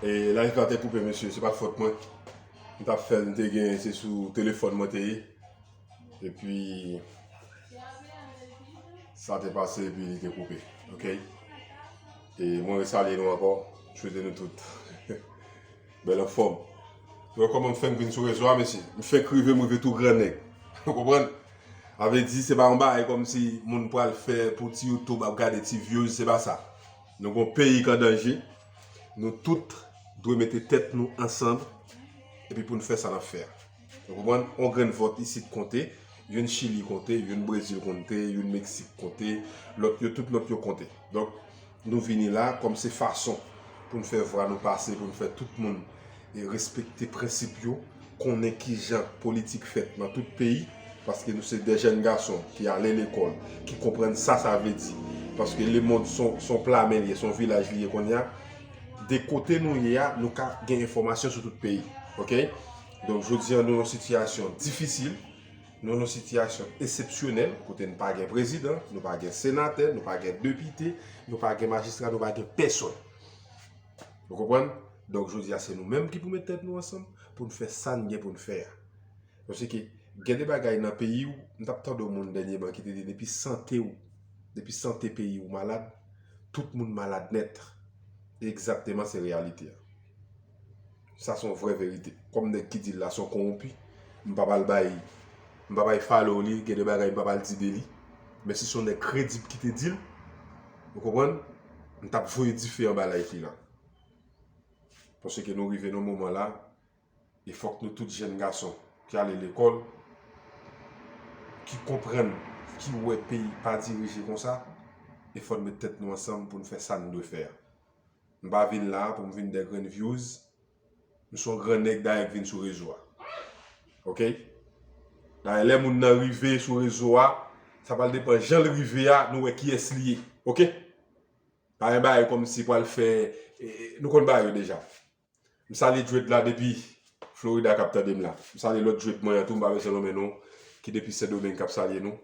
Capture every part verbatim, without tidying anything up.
E live la te koupe, mesye, se pa t fòt mwen. M t ap fè l, m te gen, se sou telefòn mwen te ye. Epi, sa te pase, epi li te koupe. Oke? E mwen resalye nou ankò. M swete nou tout bèl anfòm. Donk, kòman m fenk vin sou rezo a, mesye? M fenk rive, m rive tou grannèg. Ou konprann? Sa vle di, se pa yon bagay kòmsi moun pral fè pou ti YouTube ap gade ti views, se pa sa. Nou gon peyi k an danje. Nou tout dwe mete tèt nou ansanm epi pou n fè sa n ap fè a. Ou konprann? On grenn vòt isit konte, youn Chili konte, youn Brezil konte, youn Meksik konte, lòt yo, tout lòt yo konte. Donk, nou vini la kòm se fason pou n fè vwa nou pase, pou n fè tout moun e respekte prensip yo, konnen kijan politik fèt nan tout peyi, paske nou se de jèn gason ki ale lekòl, ki konprann sa sa vle di. Paske lemonn se yon, se yon pla men li ye, se yon vilaj li ye kounye a. De kote nou ye a, nou ka gen enfòmasyon sou tout peyi. Oke? Donk, jodi a, nou nan yon sitiyasyon difisil, nou nan yon sitiyasyon eksepsyonèl, kote n pa gen prezidan, nou pa gen senatè, nou pa gen depite, nou pa gen majistra, nou pa gen pèsonn. Ou konprann? Donk, jodi a, se nou menm ki pou met tèt nou ansanm pou n fè sa n gen pou n fè a. Paske gen de bagay nan peyi w, m t ap tande yon moun dènyèman ki te di depi sante w, depi sante peyi w malad, tout moun malad nèt. E egzakteman se reyalite a. Sa se yon vrè verite. Kòm nèg ki di l la se yon kowonpi, m p ap al bay, m p ap al follow li, gen de bagay m p ap al di de li. Men si se yon nèg kredib ki te di l, ou konprann, m t ap voye dife anba live li la. Paske nou rive nan moman la, e fòk nou tout jèn gason ki ale lekòl, ki konprann, ki wè peyi pa dirije konsa, e fò n met tèt nou ansanm pou n fè sa n dwe fè a. M pa vin la pou m vin de grenn views. M se yon gran nèg dayè k vin sou rezo a. Oke? Dayè lè moun nan rive sou rezo a, sa pral depann jan l rive a, nou wè kiyès li ye. Oke? Pa gen bagay kòmsi pral fè, e, e, nou konn bagay yo deja. M salye Dread la depi Florida k ap tande m la. M salye lòt Dread mwen an tou, m pa bezwen nonmen non, ki depi Sendomeng k ap salye nou.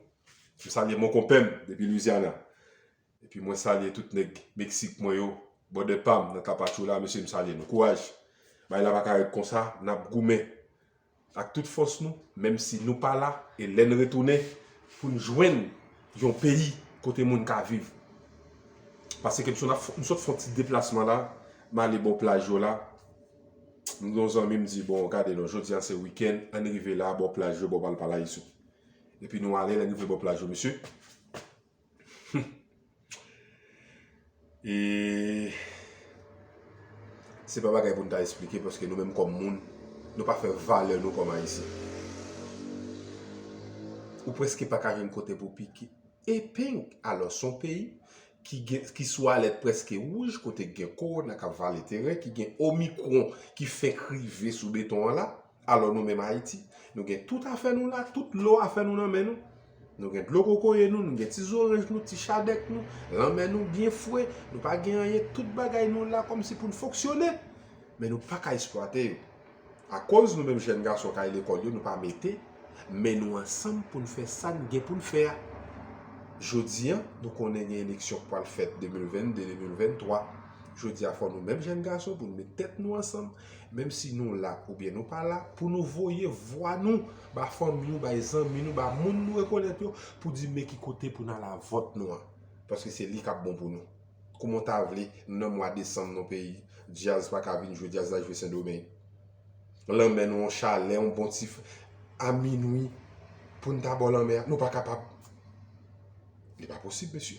M salye mon konpè m depi Louisiana. Epi mwen salye tout nèg Meksik mwen yo, bòdè pa m nan Tapachula, mesye m salye nou. Kouraj. Bagay la pa ka ret konsa, n ap goumen ak tout fòs nou, menm si nou pa la, e lè n retounen, pou n jwenn yon peyi kote moun ka viv. Paske m sot, m sot fè yon ti deplasman la, m ale bò plaj yo la. M gen yon zanmi m di, bon, gade non, jodi a se wikenn, ann rive la, bò plaj yo, bò Valparaíso. Epi nou ale, lè n rive bò plaj yo, mesye. E se pa bagay pou n ta esplike, paske nou menm kòm moun, nou pa fè valè nou kòm Ayisyen. Ou prèske pa ka jwenn kote pou pike epeng. Alò, se yon peyi ki gen, ki sou alèt prèske wouj, kote gen kowona k ap vale teren, ki gen omikron ki fenk rive sou beton an la. Alò, nou menm Ayiti, nou gen tout afè nou la, tout lo afè nou nan men nou. Nou gen dlo kokoye nou, nou gen ti zoranj nou, ti chadèk nou, lanmè nou byen fre, nou pa gen anyen, tout bagay nou la kòmsi pou n fonksyone, men nou pa ka eksplwate yo. Akoz nou menm jèn gason k al lekòl yo, nou pa mete men nou ansanm pou n fè sa n gen pou n fè a. Jodi a, nou konnen gen eleksyon k pral fèt de mil vennde, de mil venntwa. Jodi a, fò nou menm jèn gason pou n met tèt nou ansanm, menm si nou la oubyen nou pa la, pou nou voye vwa nou ba fanmi nou, bay zanmi nou, ba moun nou rekonèt yo, pou di men ki kote pou n al a vòt nou an. Paske se li k ap bon pou nou. Kòman w ta vle, nou nan mwa desanm nan peyi, djaz pa ka vin jwe, djaz la jwe Sendomeng. Lanmè nou, yon chalè, yon bon ti f-, a minwi, pou n ta bò lanmè a, nou pa kapab. Li pa posib, mesye.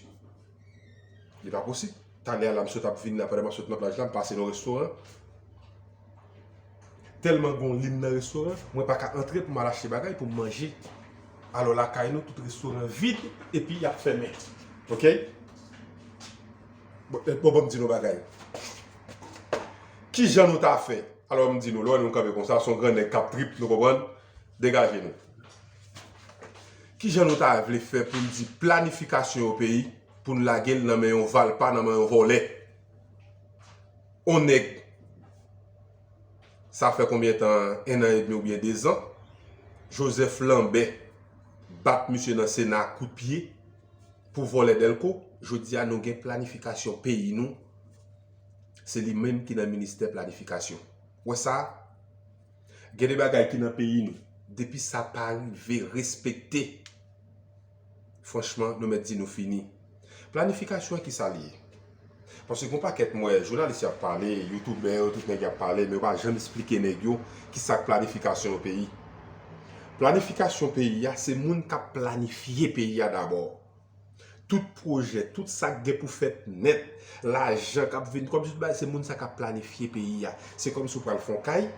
Li pa posib. Talè a la, m sot ap vin la, pandan m ap sot nan plaj la, m pase nan restoran. Tèlman gen yon lim nan restoran, mwen pa ka antre pou m al achte bagay pou m manje. Alò lakay nou, tout restoran vid, epi y ap fèmen. Oke? Bon, eh, bon, bon, m di nou bagay. Kijan nou ta fè? Alò, m di nou, lè w wè nou kanpe konsa, se yon gran nèg k ap trip, nou konprann? Degaje nou. Kijan nou ta vle fè pou n di planifikasyon yon peyi, pou n lage l nan men yon valpa, nan men yon vòlè? On nèg, sa fè konbyen tan? En an edmi oubyen dezan, Joseph Lambert bat misye nan Sena ak kout pye pou vòlè Dèlko. Jodi a, nou gen planifikasyon peyi nou. Se li menm ki nan ministè planifikasyon. Wè sa? Gen de bagay ki nan peyi nou, depi sa pa rive respekte, franchman, nou mèt di nou fini. Planifikasyon an, ki sa l ye? Paske gon pakèt, m wè jounalis y ap pale, youtubè yo, tout nèg y ap pale, men yo pa janm esplike nèg yo ki sa k planifikasyon yon peyi. Planifikasyon peyi a, se moun k ap planifye peyi a dabò. Tout pwojè, tout sa k gen pou fèt nèt, lajan k ap vin, kòmsi tout bagay, se moun sa k ap planifye peyi a. Se kòmsi w pral fè yon kay,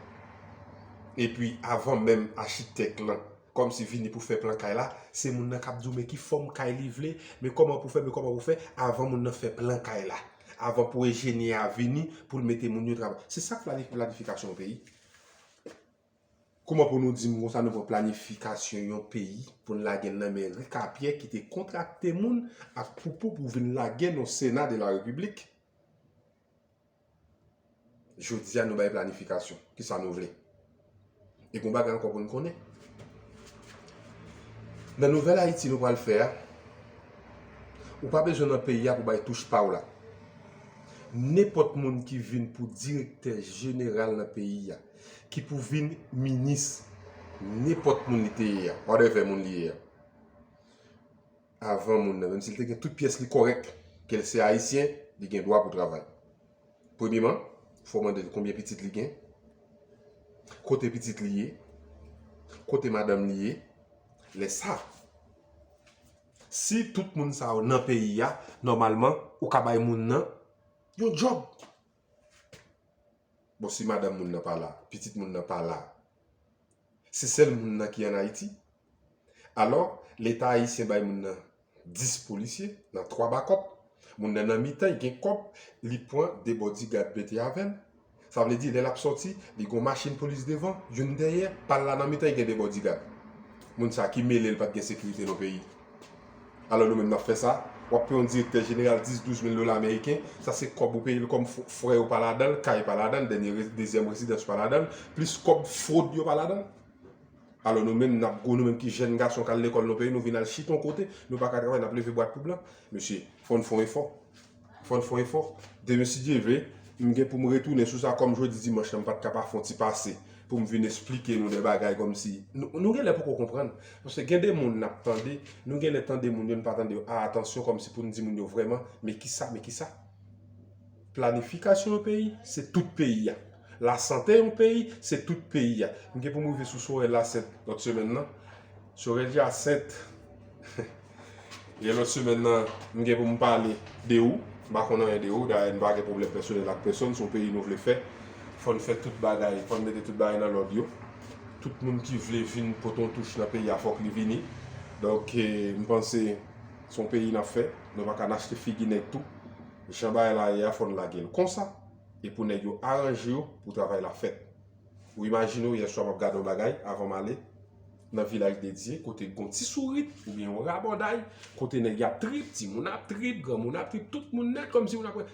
epi avan menm achitèk lan kòmsi vini pou fè plan kay la, se moun nan k ap di w men ki fòm kay li vle, men kòman pou fè, men kòman pou fè, avan moun nan fè plan kay la. Avan pou enjenyè a vini pou l mete moun yo travay. Se sa k plani-, planifikasyon yon peyi. Kouman pou nou di m konsa nou pran planifikasyon yon peyi pou n lage l nan men Rick Appiah ki te kontrakte moun ak Poupou pou vin lage n o Sena de la Repiblik? Jodi a nou bay planifikasyon. Kisa nou vle? E gon bagay ankò pou n konnen. Nan nouvèl Ayiti nou pral fè a, ou pa bezwen nan peyi a pou bay touch pa w la. Nenpòt moun ki vin pou direktè jeneral nan peyi a, ki pou vin minis, nenpòt moun li te ye a, whatever moun li ye a. Avan moun nan, menm si l te gen tout pyès li kòrèk, ke l se ayisyen, li gen dwa pou travay. Premyeman, fò w mande l konbyen pitit li gen, kote pitit li ye, kote madanm li ye. Lè sa, si tout moun sa yo nan peyi a, nòmalman, ou ka bay moun nan yon djòb. Bon, si madanm moun nan pa la, pitit moun nan pa la, se sèl moun nan ki ann Ayiti. Alò, Leta ayisyen bay moun nan dis polisye nan twa bakòp. Moun nan nan mitan, li gen kòb, li pran de bodyguard mete avè l. Sa vle di, lè l ap sòti, li gon machin polis devan, youn dèyè, pa l la nan mitan, li gen de bodyguard. Moun sa ki mele l pa t gen sekirite nan peyi. Alò nou menm n ap fè sa, w ap peye yon direktè jeneral dis, douz mil dola ameriken, sa se kòb ou peye l kòm f-, frè yo pa ladan l, kay pa ladan l, dènye re-, dezyèm rezidans pa ladan l, plis kòb fwod yo pa ladan l. Alò nou menm n ap gwo, nou menm ki jèn gason k al lekòl nan peyi, nou vin al chita yon kote, nou pa ka travay, n ap leve bwat pou blan. Mesye, fò n fè yon efò. Fò n fè yon efò. Demen si Dye vle, m gen pou m retounen sou sa kòm jodi dimanch lan, m pa t ka pa fè yon ti pase pou m vin esplike nou de bagay kòmsi nou, nou genlè poko konprann. Paske gen de moun n ap tande, nou genlè tande moun yo, n pa tande yo, a, atansyon, kòmsi pou n di moun yo vrèman, men kisa, men kisa? Planifikasyon yon peyi, se tout peyi a. Lasante yon peyi, se tout peyi a. M gen pou m rive sou Sorèl Lasent lòt semèn nan. Sorèl Jasent. E lòt semèn nan, m gen pou m pale de ou. M pa konn anyen de ou, dayè n pa gen pwoblèm pèsonèl ak pèsonn, se yon peyi nou vle fè. Fò n fè tout bagay, fò n mete tout bagay nan lòd yo. Tout moun ki vle vin pote yon touch nan peyi a, fòk li vini. Donk, eh, m panse se yon peyi n ap fè. Nou pa ka n achte figi nèg tou. Jan bagay la ye a, fò n lage l konsa. E pou nèg yo aranje yo pou travay la fèt. Ou imajine w, yèswa m ap gade yon bagay avan m ale, nan Vilaj de Dye, kote gon ti sourit oubyen yon rabòday, kote nèg y ap trip, timoun ap trip, granmoun ap trip, tout moun nèt kòmsi moun ap wè.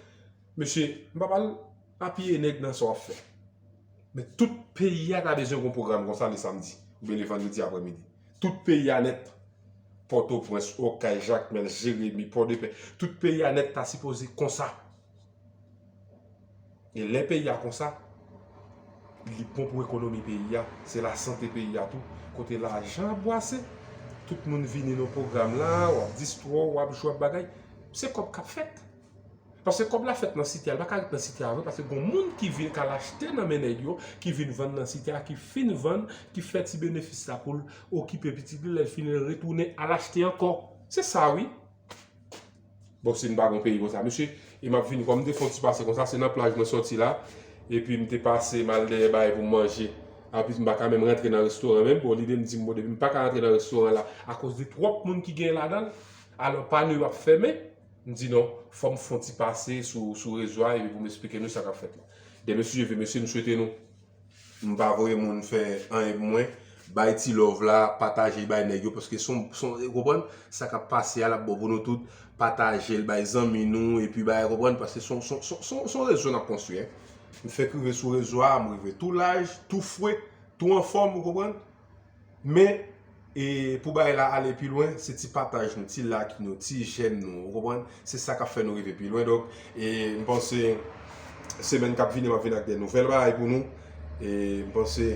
Mesye, m pa pral apiye nèg nan sa w ap fè. Men tout peyi a ta bezwen gon pwogram konsa le samdi oubyen le vandredi aprèmidi. Tout peyi a nèt. Pòtoprens, Okay, Jakmèl, Jeremi, Pòdepè. Tout peyi a nèt ta sipoze konsa. E lè peyi a konsa, li bon pou ekonomi peyi a, se lasante peyi a tou, kote lajan ap bwase. Tout moun vini nan pwogram la, w ap distwè w, w ap jwe, w ap bagay. Se kòb k ap fèt. Paske kòb la fèt nan site a, li pa ka ret nan site a vre, paske gon moun ki vin k al achte nan men nèg yo, ki vin vann nan site a, ki fin vann, ki fè ti benefis la pou l okipe pitit li, lè l fini l retounen al achte ankò. Se sa wi. Bon, si n pa gon peyi konsa, mesye, e m ap vini, kòm m te fè yon ti pase konsa, se nan plaj mwen sòti la, epi m te pase, m al dèyè bagay pou m manje. Anplis, m pa ka menm rantre nan restoran menm, bon, lide m di m, bon, depi m pa ka rantre nan restoran la, akoz de twòp moun ki gen ladan l, alò, pano yo ap fèmen, m di non, fò m fè yon ti pase sou, sou rezo a, epi pou m esplike nou sa k ap fèt la. Demen, si Dye vle, mesye, m swete nou M pa voye moun fè anyen pou mwen. Bay ti love la, pataje l bay nèg yo, paske son, son, ou konprann? Sa k ap pase a, l ap bon pou nou tout. Pataje l bay zanmi nou, epi bay, konprann? Paske son, son, son, son, son rezo n ap konstwi, en. M fèk rive sou rezo a, m rive tou laj, tou fre, tou anfòm, ou konprann? Men, e pou bagay la ale pi lwen, se ti pataj nou, ti like nou, ti j'aime nou, ou konprann? Se sa k ap fè nou rive pi lwen. Donk, e m panse Semèn k ap vini, m ap vin ak de nouvèl bagay pou nou. E m panse